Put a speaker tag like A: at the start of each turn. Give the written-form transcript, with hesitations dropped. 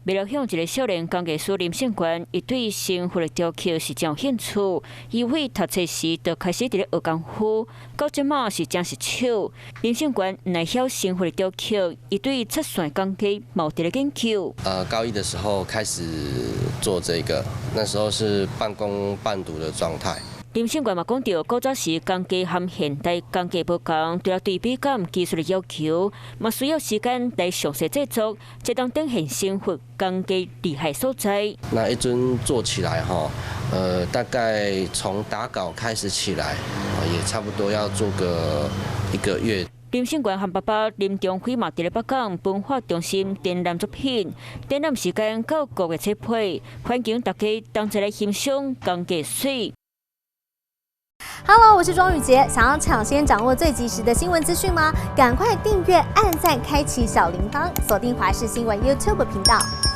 A: 未料向一个少年工藝師林勝權，伊對生佛的雕刻是真有興趣。伊為讀冊時就開始佇咧學功夫，到這馬是真熟手。林勝權毋但曉生佛的雕刻，伊對漆線工藝嘛有佇咧研究。
B: 高一的時候開始做這個，那時候是半工半讀的狀態。
A: 林勝權嘛講著，古早時工藝和現代工藝無仝，除了對美感技術的要求，嘛需要時間來詳細製作，才當展現生佛工藝厲害所在。
B: 那一尊做起來哈，大概從打稿開始起來，也差不多要做個一個月。
A: 林勝權和爸爸林中輝嘛佇咧北港文化中心展覽作品，展覽時間到5月7日，歡迎大家同齊來欣賞工藝媠。
C: Hello，我是莊宇傑，想要搶先掌握最及時的新聞資訊嗎？趕快訂閱、按讚、開啟小鈴鐺，鎖定華視新聞 YouTube 頻道。